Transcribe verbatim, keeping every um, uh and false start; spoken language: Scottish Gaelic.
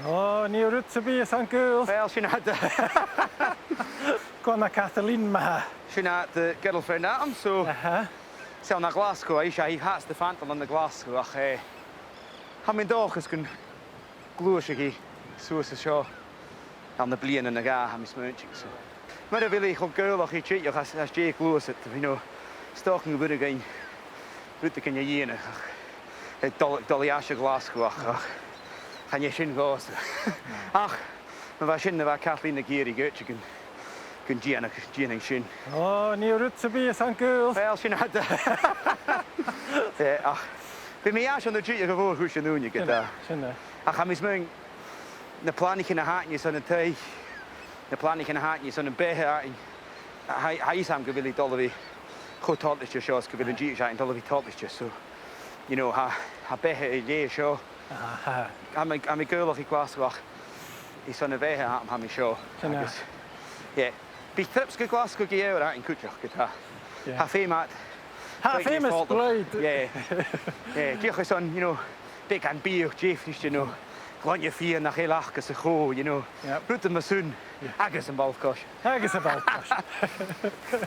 Ò, nì thu rud sam bith airson gaol. Well, sin agad. Cò na Kathleen ma-thà? Sin agad, uh, girlfriend agam, so. Aha. 'S ann à Glaschu a tha i, tha i fhathast a' fantail ann an Glaschu, ach, eh, tha mi an dòchas gun gluaiseadh i suas an seo ann am bliadhna no dhà, tha mi a' smaointinn, so. Mura bheil i cho gaolach ri teachd às, às dèidh gluasad, you know, 's dòcha gum b' urrainn dhuinn rudeigin a dhèanamh, ach, eh, dol, dol a dh'fhàs a Ghlaschu, ach, ach chan e sin dhòmhsa. Ach, ma bha sin, na bha Kathleen ag iarraidh, dh'fhaodte gun, gun dèanadh, dèanadh sin. Ò, nì thu rud sam bith airson gaol. Well, sin agad. Eh, ach, bidh mi a' dol a-steach a Mhòr-chuid an ùine, ged-tà. Sin e, sin e. Ach tha mi a' smaoin- na planaichean a th' againn airson an taigh, na planaichean a th' againn airson am beatha againn, tha, tha fhios agam gu bheil i a' dol a bhith cho toilichte seo, 's gu bheil an dithis againn a' dol a bhith toilichte, so, you know, tha, tha beatha air leth seo. Aha. Tha mi, tha mi gaolach ri Glaschu, ach airson a' bheatha a th' agam, tha mi seo. Sin e. Agus, yeah. Bidh trips gu Glaschu gu leòr againn cuideachd, ged-tà. Yeah. Tha feum agad. Tha feum agad splaoid. Yeah. Yeah, dìreach airson, you know, beagan biadh diofraichte, you know, glainne fìon nach eil aca sa cho, you know. Yep. Rudan mar sin. Yeah. Agus am ball-coise. Agus am ball-coise.